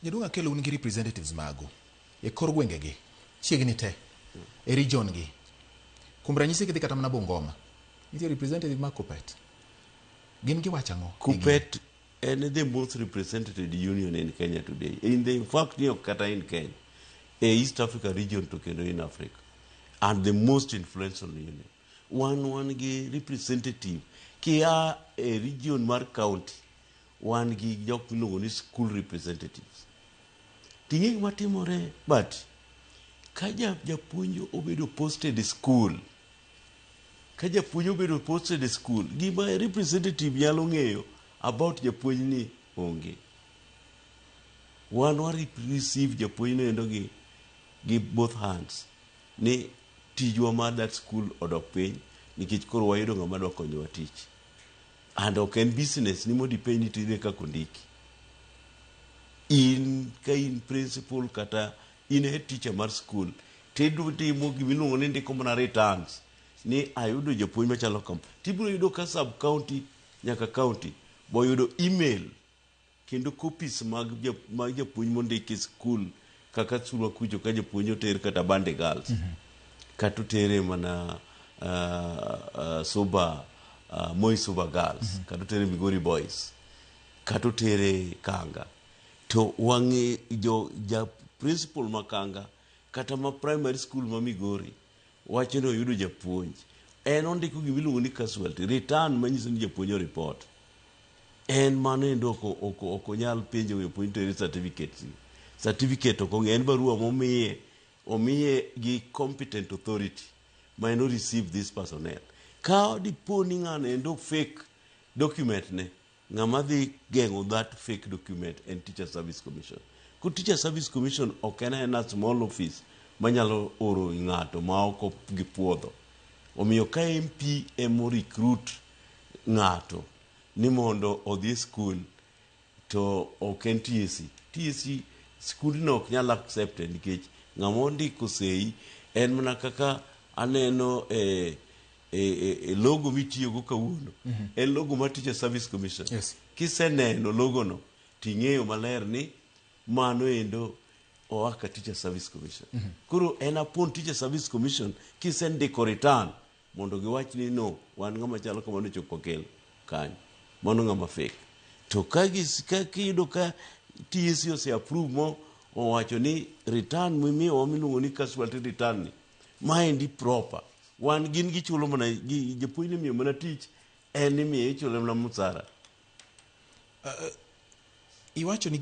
Jaduong' Akelo, un gi representatives magu e kor gwengegi chiegni te e region gi. Kuom ranyisi kidhi kata mana Bungoma, nitie representative mar Kuppet. Gin giwacho ang'o? Kuppet en the most represented union in Kenya today. In fact, ni ok kata in Kenya, e East Africa region to kendo in Africa. And the most influential union. Wan gi representative kia e region mar county, wan gi jok miluongo ni school representatives. Ting'e gima timore, but ka japuonj obedo posted e school, ka japuonj obedo posted e school, gima representative nyalo ng'eyo about japuonj ni onge. Wan wa receive japuonj no endo gi both hands ni tijwa mar that school odok piny nikech koro wayudo ng'ama dwa konyowa tich. And ok en business ni mondo ipenj ni tije kaka ondiki. In ka in principal kata in head teacher mar school, titimo gimiluongo ni ndiko mana returns ni ayudo japuonj machalo kama. Tibiro yudo ka sub county nyaka county boyudo email kendo copies mag japuonj mondiki e school kaka sulwa kucho ka japuonj oter kata Bande Girls kata otere mana Suba, Moi Suba Girls, kata otere Migori Boys, kata otere Kanga, to wang'e jo ja principal ma Kanga kata ma primary school ma Migori wacho ni oyudo japuonj, en ondiko gimiluongo ni casualty return manyiso ni japuonj o report. En mano endo ok onyal penjo japuonj tere certificates. Certificate ok ong'e, en barua momiye, omiye gi competent authority ma en o receive this personnel. Ka dipo ni ng'ano endo fake document ne, ng'ama dhi geng'o that fake document en Teacher Service Commission. Ko Teacher Service Commission ok en aena small office manyalo oro ng'ato ma ok gipuodho. Omiyo ka MP emo recruit ng'ato ni mondo odhi e school to ok en TSC. TSC skundno ok nyal accept nikech ng'ama ondiko sei en mana kaka aneno e logo mitiyogo kawuono. En logo mar Teacher Service Commission. Kiseneno logo no ting'eyo maler ni mano endo oa ka Teacher Service Commission. Koro en upon Teacher Service Commission kisendiko return mondo giwach ni no, wan ng'ama chalo kamano chopo kel kanyo. Mano ng'ama fake. To ka kiyudo ka TSC ose approve mo owacho ni return mimiyowa miluongo ni casualty return ni maendi proper. Wan gin gichulo mana gi, japuonj ni miyo mana tich, en imiye ichule mana msara. Iwacho ni